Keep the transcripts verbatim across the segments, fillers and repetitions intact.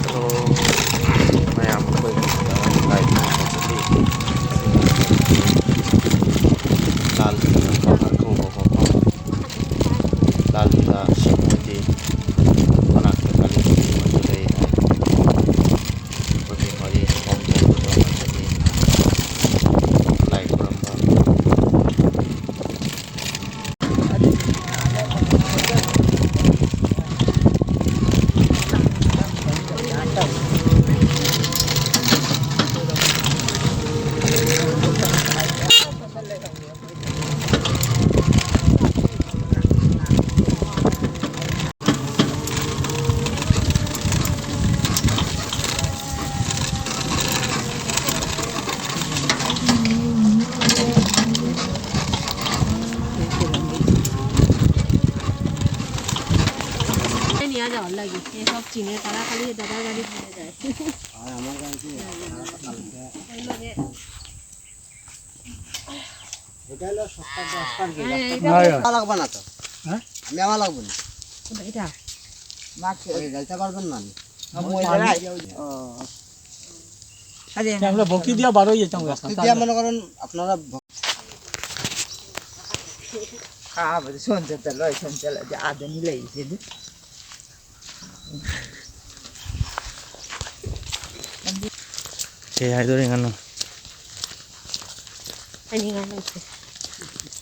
Hello. ꯃꯌꯥꯝ ꯑꯩꯈꯣꯏ ꯂꯥꯏ ꯈꯨꯔꯨꯝꯕ ꯆꯠꯂꯤ꯫ ꯂꯥꯜ ꯀꯧꯕ ꯃꯐꯝ꯫ ꯂꯥꯜ ꯂꯤꯂꯥ ꯁꯤꯕ ꯃꯣꯏꯗꯤ ꯃꯅꯥꯛꯇ ꯀꯥꯂꯤ ꯃꯟꯗꯤꯔ ꯑꯃꯁꯨ ꯂꯩ ꯍꯥꯏ꯫ ꯑꯩꯈꯣꯏ ꯃꯤ ꯃꯔꯤ ꯊꯣꯡ ꯊꯣꯡꯕ ꯇꯧꯔꯒ ꯆꯠꯂꯤ꯫ ꯂꯥꯏ ꯈꯨꯔꯨꯝꯕ꯫ नहीं, आ जाओ, लगी। ये सब चीज़ें सारा खाली ये दादा गाड़ी में जाए। এটা হলো সত্তর দশ পার গেল। এই, এটা মেওয়া লাগবে না তো। হ্যাঁ? মেওয়া লাগবে না। কোনটা এটা? মাছ ওই গালতে পারবেন না আমি। ও। আরে, আমরা ভক্তি দিয়া বারো ইয়ে চাঙ্গা। ভক্তি দিয়া মনে করেন আপনারা ভ- খাওয়া বলে শুনতে তো লয়, শুনতে লয়, যে আদমি লইছে, দে। ꯀꯩ ꯍꯥꯏꯗꯣꯔꯤ ꯉꯥꯅꯨ? ꯑꯅꯤ ꯉꯥꯅꯨꯁꯦ꯫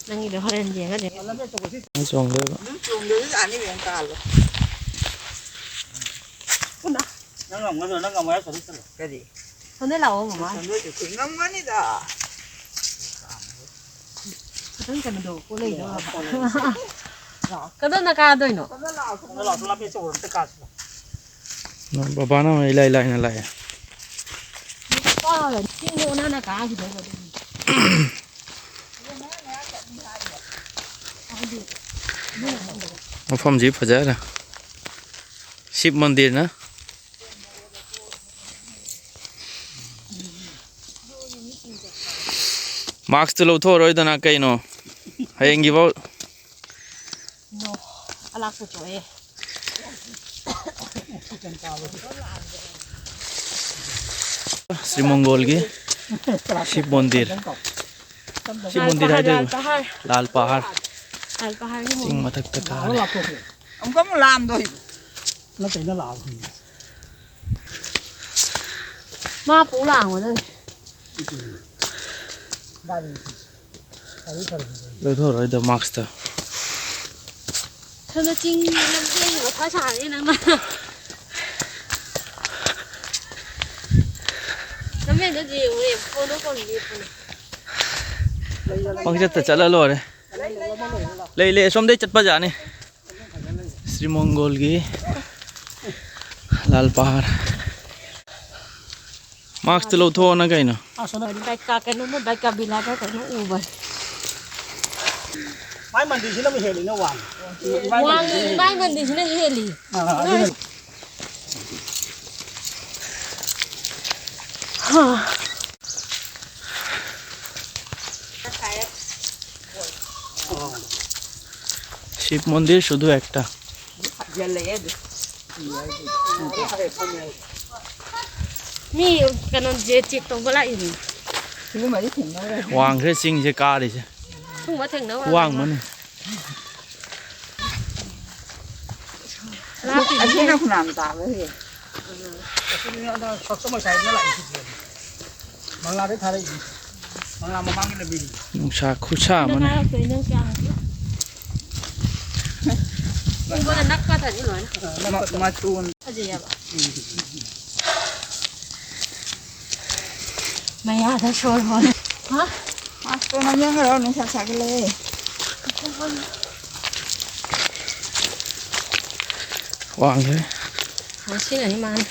ꯅꯪꯒꯤꯗꯣ ꯍꯣꯔꯦꯟ ꯌꯦꯡꯉꯅꯤ꯫ ꯅꯪ ꯆꯣꯡꯗꯣꯏꯕ꯫ ꯑꯗꯨꯝ ꯆꯣꯡꯗꯣꯏꯁꯤ ꯑꯅꯤ ꯃꯌꯥꯝ ꯀꯥꯜꯂꯣ꯫ ꯄꯨꯟꯅ꯫ ꯅꯪ ꯉꯝꯒꯗ꯭ꯔꯣ? ꯅꯪ ꯉꯝꯃꯣ ꯍꯥꯏꯔ ꯁꯣꯝꯗ ꯆꯠꯂꯣ꯫ ꯀꯔꯤ? ꯁꯣꯝꯗ ꯂꯥꯛꯑꯣ, ꯃꯃꯥ꯫ ꯁꯣꯝꯗ ꯆꯠꯁꯤ꯫ ꯉꯝꯒꯅꯤꯗ꯫ ꯈꯤꯇꯪ ꯀꯩꯅꯣꯗꯣ, ꯄꯣꯠꯂꯩꯗꯣ꯫ ꯀꯗꯣꯝꯅ ꯀꯥꯗꯣꯏꯅꯣ? ꯁꯣꯝꯗ ꯂꯥꯛꯑꯣ, ꯁꯣꯝꯗ ꯂꯥꯛꯑꯣ, ꯂꯝꯕꯤ ꯑꯆꯧꯕꯗ ꯑꯝꯇ ꯀꯥꯁꯤ ꯂꯥꯛꯑꯣ꯫ ꯕꯕꯥꯅ ꯑꯃꯨꯛ ꯏꯂꯥꯏ ꯂꯥꯏꯅ ꯂꯥꯛꯑꯦ꯫ ꯅꯨꯄꯥꯒ ꯆꯤꯡꯗꯣ ꯑꯣꯟꯅꯅ ꯀꯥꯈꯤꯗꯧꯕ ꯑꯗꯨꯒꯤ꯫ ꯃꯐꯝꯁꯤ ꯐꯖꯈ꯭ꯔꯦ꯫ ꯁꯤꯕ ꯃꯟꯗꯤꯔꯅ꯫ ꯃꯥꯛꯁꯇꯨ ꯂꯧꯊꯣꯛꯑꯔꯣꯏꯗꯅ ꯀꯩꯅꯣ? ꯍꯌꯦꯡꯒꯤꯐꯥꯎ꯫ ꯅꯣ, ꯑꯂꯥꯛꯄ ꯊꯣꯛꯑꯦ꯫ ꯁ꯭ꯔꯤ ꯃꯪꯒꯣꯜꯒꯤ ꯁꯤꯕ ꯃꯟꯗꯤꯔ꯫ ꯁꯤꯕ ꯃꯟꯗꯤꯔ ꯍꯥꯏꯗꯣꯏꯕ꯫ ꯂꯥꯜ ꯄꯍꯥꯔ꯫ ꯂꯥꯜ ꯄꯍꯥꯔꯒꯤ ꯆꯤꯡ ꯃꯊꯛꯇ ꯀꯥꯔꯦ꯫ ꯑꯃꯨꯛꯀ ꯑꯃꯨꯛ ꯂꯥꯝꯗꯣꯏ꯫ ꯅꯠꯇꯦ, ꯅꯪ ꯂꯥꯛꯑꯣ꯫ ꯃꯥ ꯄꯨ ꯂꯥꯛꯑꯣ ꯅꯪ꯫ ꯂꯧꯊꯣꯛꯑꯔꯣꯏꯗ ꯃꯥꯛꯁꯇ꯫ ꯁꯣꯝꯗ ꯆꯤꯡ ꯂꯝꯖꯦꯜꯒꯤ ꯃꯊꯥ ꯁꯥꯔꯦ ꯅꯪꯅ꯫ ꯂꯝꯖꯦꯜꯗꯣ ꯌꯦꯡꯉꯨꯅꯦ, ꯐꯣꯟꯗꯣ ꯀꯣꯟ ꯂꯦꯞꯄꯨꯅꯦ꯫ ꯄꯪꯆꯠꯇ ꯆꯠꯂ ꯂꯣꯏꯔꯦ꯫ ꯂꯩ, ꯂꯩ, ꯑꯁꯣꯝꯗꯩ ꯆꯠꯄ ꯌꯥꯅꯤ꯫ ꯁ꯭ꯔꯤ ꯃꯪꯒꯣꯜꯒꯤ ꯂꯥꯜ ꯄꯍꯥꯔ꯫ ꯃꯥꯛꯁꯇꯨ ꯂꯧꯊꯣꯛꯑꯣꯅ ꯀꯩꯅꯣ? ꯕꯥꯏꯀꯥ ꯀꯩꯅꯣꯝꯃ, ꯕꯥꯏꯀꯥ ꯕꯤꯂꯥꯒ ꯀꯩꯅꯣ ꯎꯕ꯫ ꯃꯥꯏ ꯃꯟꯗꯤꯔꯁꯤꯅ ꯑꯃꯨꯛ ꯍꯦꯜꯂꯤꯅ ꯋꯥꯡ꯫ ꯋꯥꯡ, ꯃꯥꯏ ꯃꯟꯗꯤꯔꯁꯤꯅ ꯍꯦꯜꯂꯤ꯫ ꯑꯥ, ꯑꯗꯨꯅ ꯍꯥ꯫ শিব মন্দির শুধু একটা। ꯃꯤ ꯀꯩꯅꯣ ꯆꯦꯛ ꯇꯧꯕ ꯂꯥꯛꯏꯅꯦ꯫ ꯋꯥꯡꯈ꯭ꯔꯦ ꯆꯤꯡꯁꯦ ꯀꯥꯔꯤꯁꯦ꯫ ꯁꯤꯒꯨꯝꯕ ꯊꯦꯡꯅꯕ ꯋꯥꯡꯕꯅꯤ꯫ ꯑꯁꯤꯅ ꯐꯅꯌꯥꯝ ꯇꯥꯕ ꯍꯦ꯫ ꯃꯪꯂꯥꯗꯩ ꯊꯥꯔꯛꯏꯅꯤ꯫ ꯃꯪꯂꯥ ꯃꯃꯥꯡꯒꯤ ꯂꯝꯕꯤꯅꯤ꯫ ꯅꯨꯡꯁꯥ ꯈꯨꯠꯁꯥ ꯑꯃꯅꯤ꯫ ꯅꯪ ꯀꯌꯥ ꯍꯥꯏꯕ? ꯎꯕꯗ ꯅꯛꯄ ꯊꯥꯖꯤꯜꯂꯣ ꯍꯥꯏꯅ꯫ ꯃ-, ꯃꯇꯣꯟ꯫ ꯐꯖꯩꯌꯦꯕ꯫ ꯃꯌꯥꯗ ꯁꯣꯔ ꯍꯣꯜꯂꯦ꯫ ꯍꯥ? ꯃꯥꯁꯇꯣ ꯅꯝꯁꯤꯟꯈ꯭ꯔꯣ, ꯅꯨꯡꯁꯥ ꯁꯥꯒꯠꯂꯛꯑꯦ꯫ ꯋꯥꯡꯈ꯭ꯔꯦ꯫ ꯉꯁꯤꯅꯅꯤ ꯃꯥꯅ꯫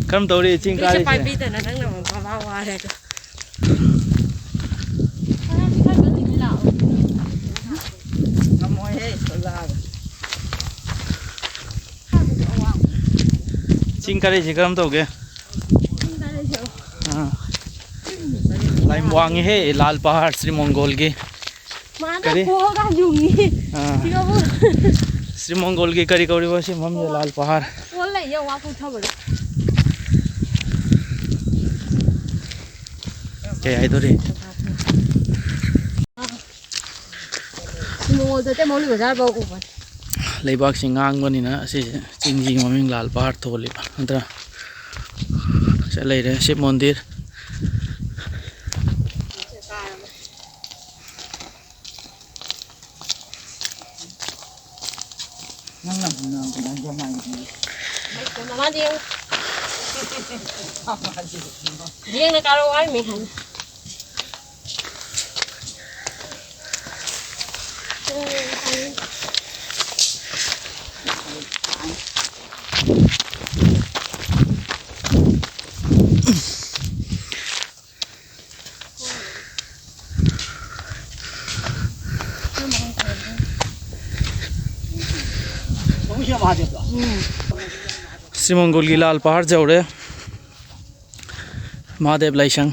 ꯀꯔꯝ ꯇꯧꯔꯤ ꯆꯤꯡ ꯄꯤꯛꯁꯦ ꯀꯥꯔꯤꯁꯦ? ꯄꯥꯏꯕꯤꯗꯅ ꯅꯪꯅ ꯑꯃꯨꯛ ꯕꯕꯥ ꯋꯥꯔꯦ ꯑꯗꯣ꯫ ꯉꯝꯃꯣꯏꯍꯦ, ꯊꯣꯛꯂꯛꯑꯒ꯫ ꯆꯤꯡ ꯀꯥꯔꯛꯏꯁꯦ ꯀꯔꯝ ꯇꯧꯒꯦ? ꯑꯥ꯫ ꯂꯥꯏ ꯋꯥꯡꯉꯤꯍꯦ, ꯂꯥꯜ ꯄꯍꯥꯔ ꯁ꯭ꯔꯤ ꯃꯪꯒꯣꯜꯒꯤ꯫ ꯃꯥꯅ ꯀꯔꯤ? ꯈꯣꯡꯒ ꯌꯨꯡꯉꯤ꯫ ꯑꯥ꯫ ꯁꯤꯒꯕꯨ꯫ ꯁ꯭ꯔꯤ ꯃꯪꯒꯣꯜꯒꯤ ꯀꯔꯤ ꯀꯧꯔꯤꯕ ꯁꯤ ꯃꯐꯝꯁꯦ? ꯂꯥꯜ ꯄꯍꯥꯔ꯫ ꯄꯣꯜ ꯂꯩꯌꯦ, ꯋꯥ ꯀꯨꯟ ꯊꯧꯕꯗ꯫ ꯀꯩ ꯍꯥꯏꯗꯣꯔꯤ? ꯁ꯭ꯔꯤ ꯃꯪꯒꯣꯜ ꯆꯠꯇꯦ, ꯃꯧꯂꯤ ꯕꯖꯥꯔ ꯐꯥꯎ ꯎꯕꯅꯤ꯫ ꯂꯩꯕꯥꯛꯁꯤ ꯉꯥꯡꯕꯅꯤꯅ ꯑꯁꯤꯁꯦ ꯆꯤꯡꯁꯤꯒꯤ ꯃꯃꯤꯡ ꯂꯥꯜ ꯄꯍꯥꯔ ꯊꯣꯜꯂꯤꯕ ꯅꯠꯇ꯭ꯔꯥ? ꯁꯤꯗ ꯂꯩꯔꯦ ꯁꯤꯕ ꯃꯟꯗꯤꯔ꯫ ꯅꯪꯅ ꯍꯨꯟꯅꯕꯗ ꯖꯃꯥꯏꯒꯤ꯫ ꯃꯃꯥꯗꯤ ꯌꯦꯡꯉꯨ꯫ ꯌꯦꯡꯅ ꯀꯥꯔꯛꯑꯣ ꯍꯥꯏꯃꯤ꯫ ꯁ꯭ꯔꯤ ꯃꯪꯒꯣꯜꯒꯤ ꯂꯥꯜ ꯄꯍꯥꯔ ꯌꯧꯔꯦ꯫ ꯃꯍꯥꯗꯦꯕ ꯂꯥꯏꯁꯪ꯫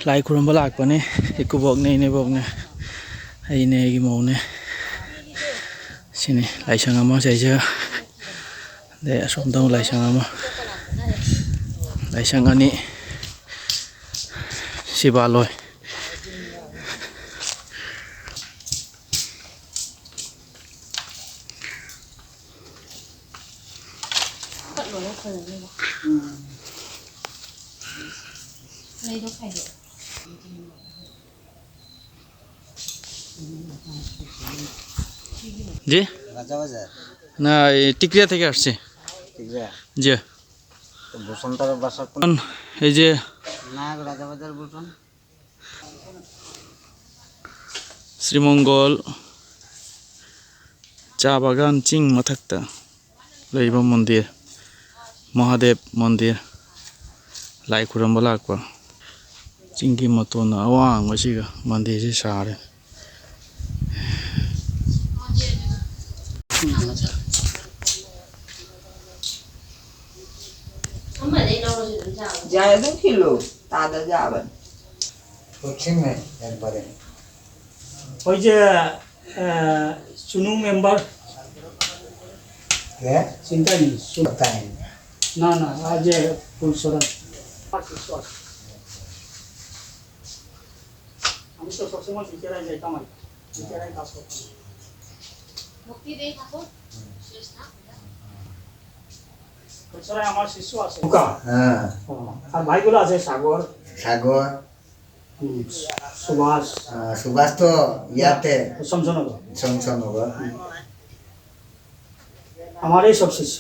ꯂꯥꯏ ꯈꯨꯔꯨꯝꯕ ꯂꯥꯛꯄꯅꯦ꯫ ꯏꯀꯨꯕꯣꯛꯅꯦ, ꯏꯅꯦꯕꯣꯛꯅꯦ, ꯑꯩꯅꯦ, ꯑꯩꯒꯤ ꯃꯧꯅꯦ꯫ ꯁꯤꯅꯤ ꯂꯥꯏꯁꯪ ꯑꯃ ꯁꯤꯗꯩꯁꯤꯗ꯫ ꯑꯗꯩ ꯑꯁꯣꯝꯗ ꯑꯃꯨꯛ ꯂꯥꯏꯁꯪ ꯑꯃ꯫ ꯂꯥꯏꯁꯪ ꯑꯅꯤ꯫ ꯁꯤꯕꯥꯂꯣꯏ꯫ জি? রাজাবাজার। না, এই টিকরিয়া থেকে আসছি। টিকরিয়া? জি। তো বসন্তর বাসা কোন? এই যে না, রাজাবাজার বসুন। শ্রীমঙ্গল ꯆꯥ ꯕꯒꯥꯟ ꯆꯤꯡ ꯃꯊꯛꯇ ꯂꯩꯕ ꯃꯟꯗꯤꯔ, ꯃꯍꯥꯗꯦꯕ ꯃꯟꯗꯤꯔ, ꯂꯥꯏ ꯈꯨꯔꯨꯝꯕ ꯂꯥꯛꯄ꯫ ꯆꯤꯡꯒꯤ ꯃꯇꯣꯟꯗ ꯑꯋꯥꯡꯕꯁꯤꯒ ꯃꯟꯗꯤꯔꯁꯤ ꯁꯥꯔꯦ꯫ ꯌꯥꯏ, ꯑꯗꯨꯝ ꯊꯤꯜꯂꯣ, ꯇꯥꯗ ꯌꯥꯕꯅꯤ꯫ ꯂꯣꯏꯁꯤꯟꯅꯩ ꯌꯥꯝ ꯐꯔꯦ꯫ ꯑꯩꯈꯣꯏꯁꯦ, ꯑ, सुनू मेंबर। क्या? चिंता नहीं, सुन। पता है। ना, ना, आज है फुल सोरा। আমি তো সবসময় বিকেলে যাইতাম আর কি। বিকেলে কাজ করতাম। ভক্তি দেই ঠাকুর। শেষ না। এছাড়া আমার শিষ্য আছে। বোকা। হ্যাঁ। ও, আর ভাইগুলো আছে, সাগর। সাগর। হুম, সুভাষ। আহ, সুভাষ তো ইয়াতে। শমশেরনগর। শমশেরনগর। আমার এই সব শিষ্য।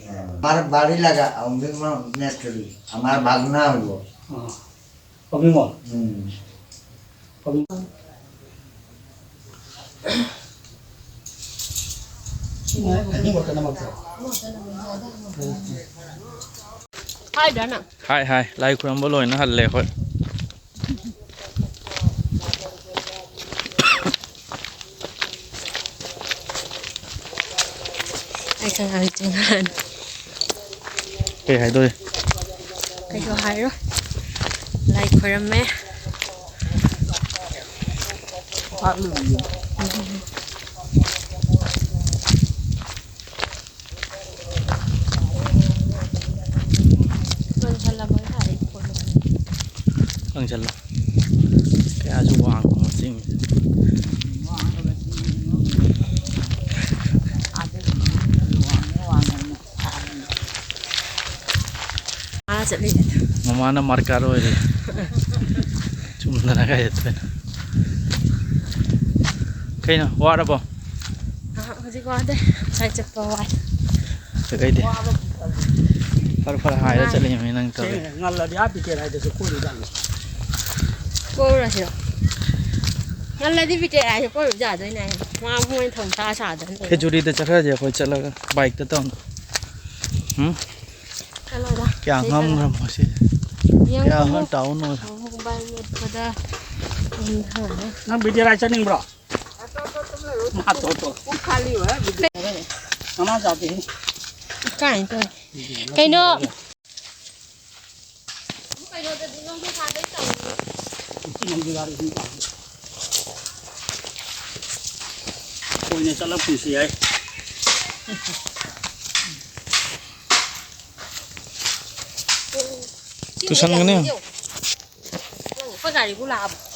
হ্যাঁ। আমার বাড়ি লাগা, অভিমান মেস্টুরি। আমার ভাগনা হইব। হ্যাঁ। অভিমল। হুম। অভিমল। Hi, Dana. Hi, hi. ꯂꯥꯏ ꯈꯨꯔꯨꯝꯕ ꯂꯣꯏꯅ ꯍꯜꯂꯦ ꯑꯩꯈꯣꯏ꯫ ꯑꯩ ꯈꯪꯉꯦ, ꯍꯧꯖꯤꯛꯇꯤ ꯉꯥꯡꯉꯅꯤ꯫ ꯀꯩ ꯍꯥꯏꯗꯣꯔꯤ? ꯀꯩꯁꯨ ꯍꯥꯏꯔꯣꯏ꯫ ꯂꯥꯏ ꯈꯣꯏꯔꯝꯃꯦ꯫ ꯀꯪꯁꯜꯂꯣ꯫ ꯀꯌꯥꯁꯨ ꯋꯥꯡꯕ ꯆꯤꯡ꯫ ꯑꯥ ꯆꯠꯂꯤꯁꯦ꯫ ꯃꯃꯥꯅ ꯃꯥꯔꯀꯥꯔ ꯑꯣꯏꯔꯦ꯫ ꯆꯨꯝꯗꯅ ꯀꯥꯏ ꯆꯠꯇꯣꯏꯅꯣ? ꯀꯩꯅꯣ, ꯋꯥꯔꯕꯣ? ꯑꯍ, ꯍꯧꯖꯤꯛ ꯋꯥꯗꯦ꯫ ꯉꯁꯥꯏ ꯆꯠꯄ ꯋꯥꯏ꯫ ꯀꯩꯗꯤ? ꯐꯔ ꯐꯔ ꯍꯥꯏꯔ ꯋꯥꯏ꯫ ꯆꯠꯂꯤꯃꯤ ꯅꯪ ꯇꯧꯔꯤ꯫ ꯊꯦꯡꯉꯦ꯫ ꯉꯜꯂꯗꯤ ꯑꯥ ꯕꯤꯀꯦ ꯍꯥꯏꯗꯁꯨ ꯀꯣꯏꯔꯨꯖꯥꯠꯅꯤ꯫ ꯀꯣꯏꯔꯨꯔꯁꯤꯔꯣ? ꯉꯜꯂꯗꯤ ꯕꯤꯀꯦ ꯍꯥꯏꯁꯦ ꯀꯣꯏꯔꯨ ꯌꯥꯗꯣꯏꯅꯦ꯫ ꯃꯥ ꯃꯣꯏ ꯊꯣꯡ ꯁꯥ ꯁꯥꯗꯅ ꯂꯩꯔꯦ꯫ ꯈꯦꯆꯨꯔꯤꯗ ꯆꯠꯈ꯭ꯔꯁꯦ ꯑꯩꯈꯣꯏ ꯆꯠꯂꯒ ꯕꯥꯏꯛꯇ ꯇꯧꯔꯒ꯫ ꯎꯝ? ꯆꯠꯂꯣꯗ꯫ ꯀꯌꯥ ꯁꯤ ꯉꯝꯈ꯭ꯔꯃꯣ ꯁꯤ? ꯆꯠꯂꯣ꯫ ꯀꯌꯥ ꯌꯦꯡꯉꯣ꯫ ꯍꯣꯏ ꯇꯥꯎ ꯅꯣꯏ꯫ ꯑꯃꯨꯛ ꯕꯥꯏꯛ ꯃꯨꯠꯄꯗ ꯍꯟꯊꯔꯦ꯫ ꯅꯪ ꯕꯤꯗ꯭ꯌꯥꯔꯥꯏ ꯆꯠꯅꯤꯡꯕ꯭ꯔꯣ? ꯃꯥ ꯇꯣ ꯇꯣ꯫ ꯄꯨꯛ ꯈꯥꯂꯤ ꯑꯣꯏ꯫ ꯃꯃꯥ ꯆꯥꯗꯦ꯫ ꯀꯥꯏ ꯇꯧ? ꯀꯩꯅꯣ? ꯀꯩꯅꯣꯗꯗꯤ ꯅꯣꯡꯖꯨ ꯊꯥꯗꯩ ꯇꯧꯏ꯫ ꯅꯣꯡꯖꯨ ꯊꯥꯗꯩ ꯁꯨꯝ ꯇꯧꯏ꯫ ꯀꯨꯏꯅ ꯆꯠꯂ ꯄꯨꯁꯤ ꯌꯥꯏ꯫ ꯇꯨꯁꯟꯒꯅꯤ꯫ ꯑꯩꯈꯣꯏ ꯒꯥꯔꯤꯕꯨ ꯂꯥꯛꯑꯕ?